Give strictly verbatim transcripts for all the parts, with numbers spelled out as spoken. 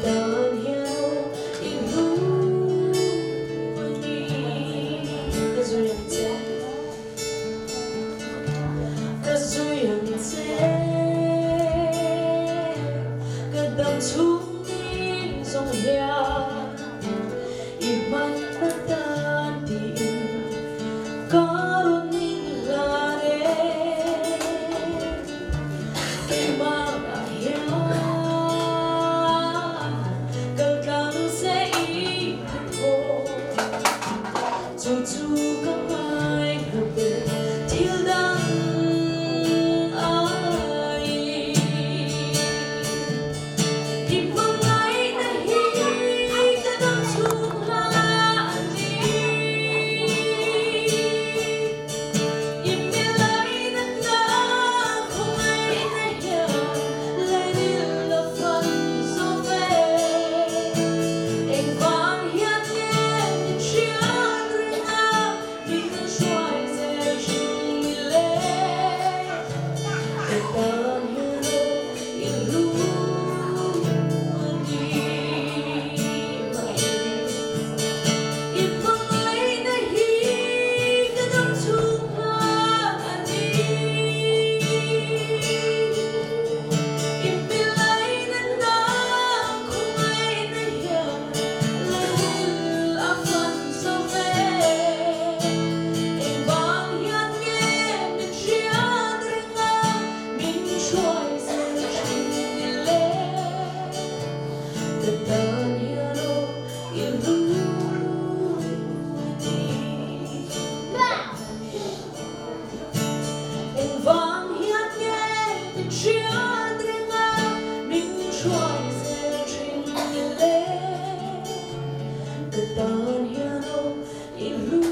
Tan hian aw, i lu a ni. Ka zui ang che. Ka zui ang che. Ka dam chung ding zong hian i hmanna tan tiin ka lung ning hlan e. Keimah hian kaltlang se i phet khawm. Cucu ka ngai lo pen thil dang ahi. I hmangaihna hi ka dam chung hla a ni. I milainatna khuangaihna hiam, leilil a fan zaw ve. Eng vang hiat ngen in hriat ringah, min hruai zel hrim ni le. Ka tan hian aw, i lu a ni. I hmangaihna hi ka dam chung hla a ni. I milainatna khuangaihna hiam, leilil a fan zaw ve. Eng vang hiat ngen in hriat ringah, min hruai zel hrim ni le. Ka tan hian aw, i lu a ni. Eng vang hiat ngen in hriat ringah, min hruai zel hrim ni le. Ka tan hian aw, i lu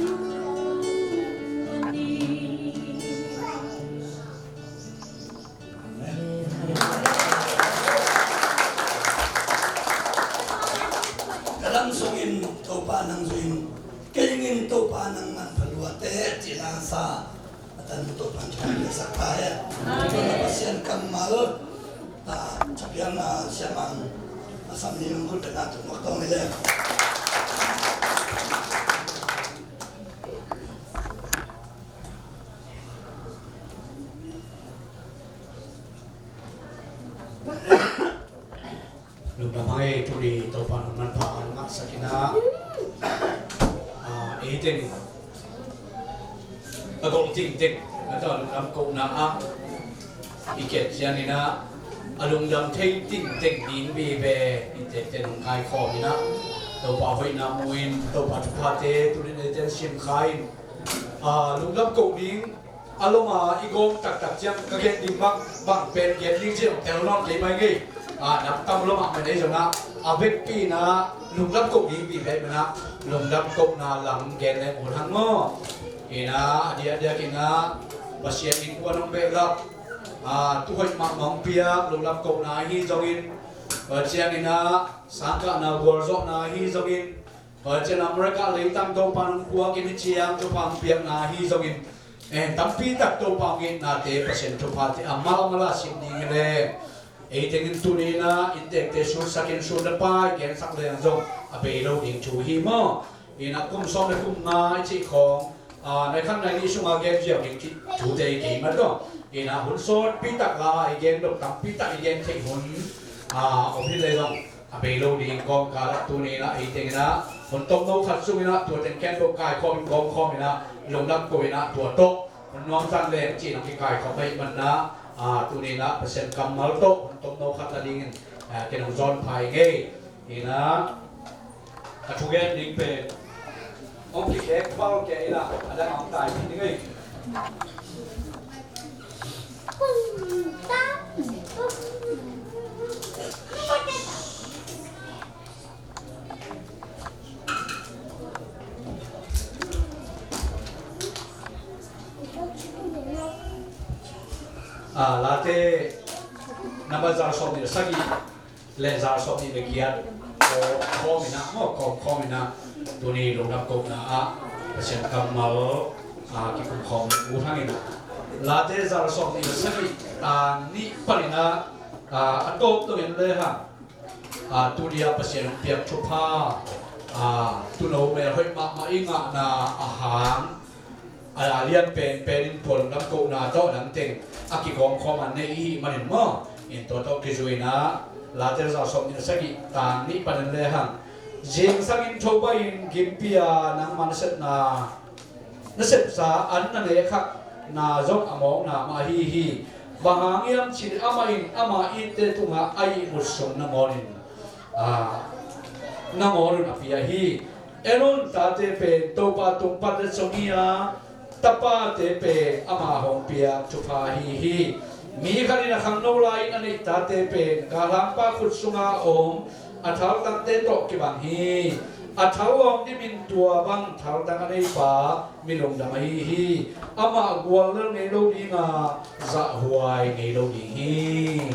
a ni. Ka dam sungin Topa nang zui in, kei dingin Topa nang manpha lua teh, cih na sa a tan Topa in thupha piaksak ta hen. Amen. Pasian kammal, ah, thapiakna siamang a sam ni mangkut tena tuk mak tawng ni le. Lungdam hang ei, tuni Topa in hun manpha a ngahsak in ah, ah, ei teng a golh tingteng, a tawh lungdam kohna ah i kiat ciangin ah, a lungdam thei tingteng ding vive i tektek hong kaikhawm in ah, Topa hoihna mu in, Topa thuphate tuni in ei teng sim kha in, ah, lungdam koh ding a lawm a i gawm taktak ciang ka gen ding bang, bang pen gen ding ciang tel nawn kei mai ngei. A, nam tam lawm a man ei zong ah, a vekpi in ah lungdam koh ding vive man ah, lungdam kohna lam gen leng ut hang maw. In ah, a diakdiak in ah Pasian in kuan hong behlap, a, tu hoih mahmah hong piak lungdam kohna ahi zongin, tua ciangin ah sangkahna gualzawhna ahi zongin, tua ciang America leitang Topa in hong puak in i ciang thupha hong piakna ahi zongin, en, tampi tak Topa hong itnate, Pasian thuphate a malmal a sim ding hi leng, ei tengin tuni in ah inntekte sutsak in, sut le pai gensak leng zong a bei lo ding thu hi maw. In ah kum sawm le kum nga i cih khawng, a, nai khat nai nih sungah gen ziau ding cih thute i kei mat lo. In ah hun sawtpi tak la i gen lo, tampi tak i gen theih hun, a, om hi leh zong a bei lo ding kawmkal ah tuni in ah ei teng in ah hun tomno khat sung in ah tua teng khempeuh kaikhawm in, gawmkhawm in ah, lungdam ko in ah, tua tawh hun nuam zang leng cih in ah kikaikhawm ahih man ah, a, tuni in ah Pasian kammal tawh hun tomno khat la dingin, a, ken hong zawn pha ing ei. In ah a thugen ding pen hong kikhek pal kei in ah, a dang hong tai ding ei. A, Late number za sawmnih le sagih le za sawmnih le giat kawmkhawm in ah, maw, kawmkhawm in ah tuni lungdam kohna ah Pasian kammal, a, kikumkhawm ut hang in ah, Late za sawmnih le sagih, a, nih pan in ah, a, a tawp dongin le hang, a, tuni a Pasian hong piak thupha, a, tuuno melhoih mahmah i ngahna a hang, a, a lian penpen in tua lungdam kohna tawh dangteng a kikawmkhawm a nei i hih manin maw, in tua tawh kizui-in ah, Late za sawmnih le sagih, tang nih panin lehang, zingsang in tho pai-in gimpi a nangma nasepna, nasepsa an na nekhakna zong a mawkna mah ahi hi. Bang hang hiam cih leh amah in ama itte tungah a ihmut sung nangawnin, a, nangawnin a pia hi. En un, tate pen Topa tung pan letsong hi a, tapate pen ama hong piak thupha ahi hi. Mi khat in a khangno lai-in a neih tate pen galhangpa khut sunga om a thaltangte tawh kibang hi. A thal lawng dimin tua bang thaltang a neipa mi lungdam ahi hi. Amah guallel ngei lo ding a, zahhuai ngei lo ding hi.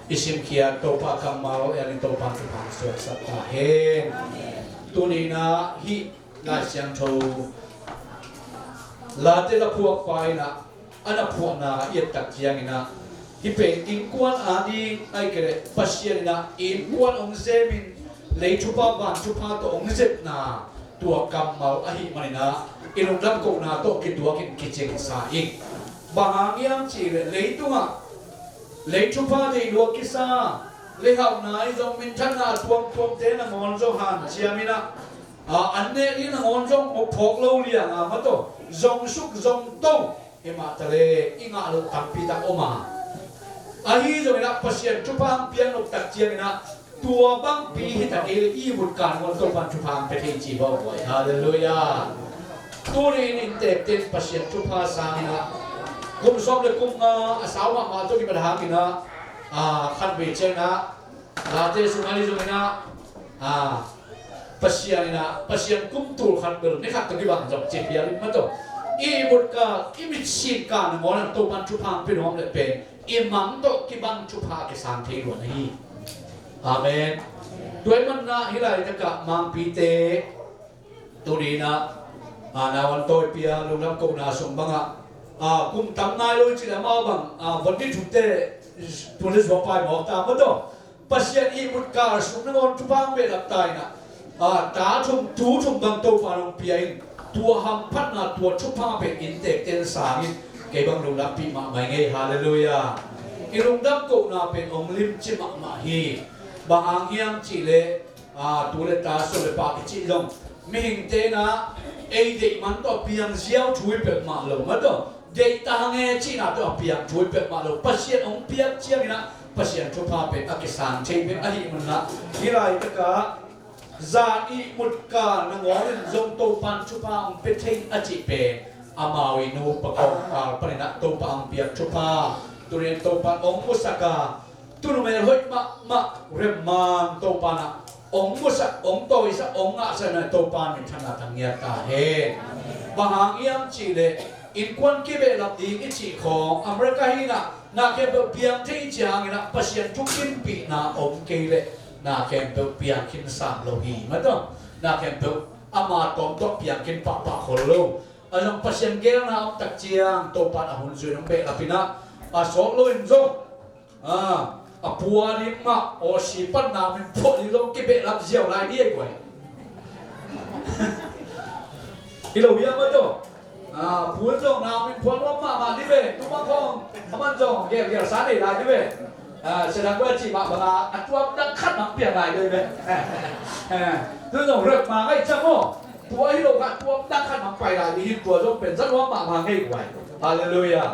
I simkhiat Topa kammal en in Topa in thupha suaksak ta hen. Tuni-in ah hih Lai Siangtho Late laphuakpa in ah a na phuahna i et tak ciangin ah, hih pen innkuan ading ahih kei leh Pasian in ah innkuan hong zemin lei thupha van thupha tawh hong zepna tua kammal ahih manin ah, i lungdam kohna tawh kituakin kicingsa ing. Bang hang hiam cih leh leitungah lei thupha deih lua kisa, leihauhna i zong, minthanna a tuamtuamte nangawn zong hanciamin ah, a, an nek ding nangawn zong mawk phawk lo liang a, mataw, zong suk zong to, himah taleh i ngah loh tampi tak om a. Ahi zongin ah Pasian thupha hong piak nop tak ciangin ah, tua bangpi hi ta kei leh i ihmut kah nangawn Topan thupha hong pia thei ci bawk. Halleluiah. Tuni in inntekte in Pasian thupha sangin ah, kum sawm le kum nga a sau mahmah tawh kimat hangin ah, a, khatvei ciangin ah, Late sungah ni zongin ah, a, Pasian in ah, Pasian kum tul khat bel ni khat tawh kibang zong ci phial in, mataw, i ihmut kah, i mitsin kah nangawn ah Topan thupha hong pia nuam leh pen i mang tawh kibang thupha a kisang thei lua na hi. Amen. Tua ahih manin ah hih laitakah Mangpite, tuni in ah, a, naungek tawipi a lungdam kohna sung bangah, a, kum tam nai lo i cih leh amau bang, a, von ni thumte, tuni zuak pai mawk ta, mataw, Pasian ihmut kah sung nangawn thupha hong behlap ta in ah, a, ta thum tu thum bang Topan hong pia in, tua hamphatna, tua thupha pen inntekte in sang in, kei bang lungdampih mahmah ing ei. Halleluiah. I lungdam kohna pen hong limci mahmah hi. Bang hang hiam cih leh, a, tu le ta, sum le pai i cih zong, mihingte in ah ei deih man tawh a piang ziau thu hi peuhmah lo, mataw, deih ta hang e cihna tawh a piang thu hi peuhmah lo. Pasian hong piak ciangin ah Pasian thupha pen a kisang thei pen ahih manin ah, hih laitakah zan ihmut kah nangawn in zong Topan thupha hong pia thei a cih pen amau i nupa kawngkal panin ah Topa hong piak thupha, tuni in Topan hong musak a, tuuno melhoih mahmah Remman Topan ah hong musak, hong tawisak, hong ngahsak in ah Topan minthanna tang ngiat ta hen. Bang hang hiam cih leh innkuan kibehlap ding i cih khawng, America hi in ah na khempeuh piang thei i cih hangin ah Pasian thukimpihna om kei leh na khempeuh piang khin sam lo hi, mataw, na khempeuh ama tawm tawh piang khin pahpah khol lo. A zong Pasian geelna om tak ciang Topan a hun zui in hong behlap in ah, a sawt lo in zong, a, a pu a ding mah, aw, si pan na min phuah ding zong kibehlap ziau lai ding hi guai. Hi lo hiam, mataw? A, pu zong na min phuah nuam mahmah ding ve, tu bang khawng a man zong gelgel sa nei lai ding ve. A, sia dang guai a cih mah bang a, a tuam dang khat mah piang lai ding ve. Tu zong rep ma ngai ciang maw. Tua hi lo kha, tua dang khat mah pai lai ding hi, tua zong pen za nuam mahmah ngei guai. Halleluiah.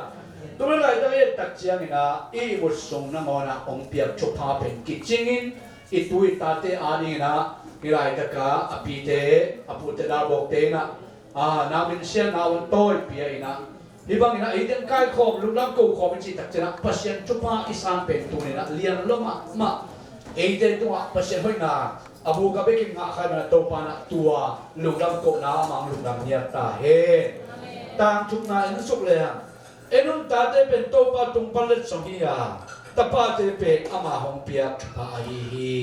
Tu le laitak i et tak ciangin ah, i ihmut sung nangawn ah hong piak thupha pen kicing in, i tu i tate adingin ah, hih laitakah a pite, a pute, dalbawkte in ah, a, na min sian na hong tawipi a in ah, hih bangin ah eite in kaikhawm, lungdam kokhawm i cih tak ciangin ah Pasian thupha i sang pen tuni in ah lian lo mahmah. Eite tungah Pasian hoihna a buk a bekin ngah kha ahih manin ah Topa in ah tua lungdam kohna a mang lungdam ngiat ta hen. Tang thumna en suk lehang, en un, tate pen Topa tung pan letsong hi a, tapate pen ama hong piak thupha ahi hi.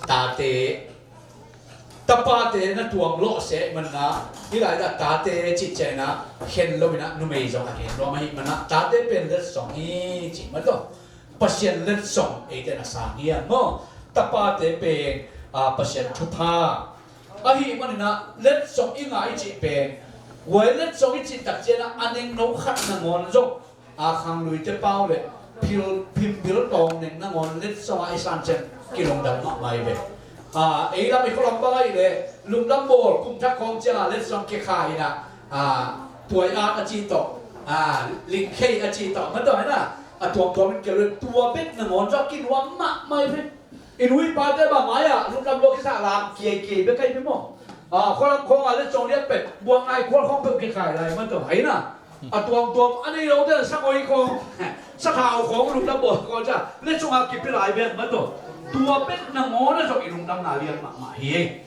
Tate, tapate na tuam lawh seh ahih manin ah, hih laitak tate cih ciangin ah khen lo in ah numei zong a gen nuam ahih manin ah tate pen letsong hi ci, mataw. Pasian letsong eite na sang hi a maw? Tapate pen a, Pasian thupha. Ahi maninah letsong i ngah i cih pen, huai letsong i cih takcianah a nengno khat nangawn zong a, khangluite pau le phil phimbil tawng neng nangawn letsongah i san ciang kilungdam mahmah hi ve. A, ei lam i khualam bang ahih leh lungdam bawl kum thak khawng ciangah letsong kikhai inah, a, tuai-at a ci tawh, a, lingkhei a ci tawh, mah tawh inah a tuamtuam in kei leh tua bek nangawn zong a kinuam mahmah hi ve. I nu i pate bang mai-ah lungdam lua kisah lam kiaikiai bek ahi ve maw? A, khualam khawngah letsong lian pen buang ngai khual khawng peuh kikhai lai mah tawh, ahi na. A tuamtuam a nei lote sangoi khawng, sathau khawng lungdam bawl khawng ca letsongah kipi lai bek mah tawh. Tua bek nangawn a zong i lungdamna lian mahmah hi.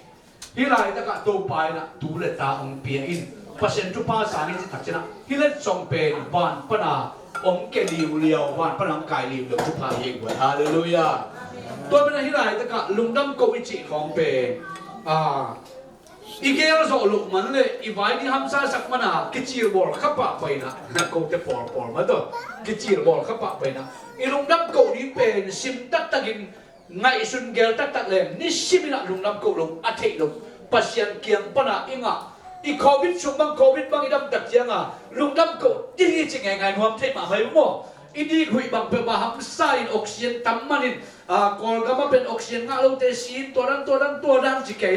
Hih laitakah Topa inah tu le ta hong pia in, Pasian thupha sang in cih takcianah hih letsong pen van pana hong ke liuliau, van pana hong kai liuliau thupha hi ei guai. Halleluiah. Tua penah hih laitakah lungdam ko i cih khawng pen, a, i gel zawh loh man le i vai ding hamsa sak mana kicil bawl kha pah paina, na kote pawlpawl mah tawh kicil bawl kha pah paina i lungdam ko ding pen sim taktakin ngaihsun gel taktak leng nisiminah lungdam ko lo a theih lo Pasian kiang pana i ngah, i covid sung bang covid bang i damtak cianga lungdam ko ding i ci ngeingai nuam theih mahmah hi maw? I dik huih bang peuhmah hamsa in oxygen tam manin, a, Kawlgam a pen oxygen ngah lote si in tua dan tua dan tua dan ci kei in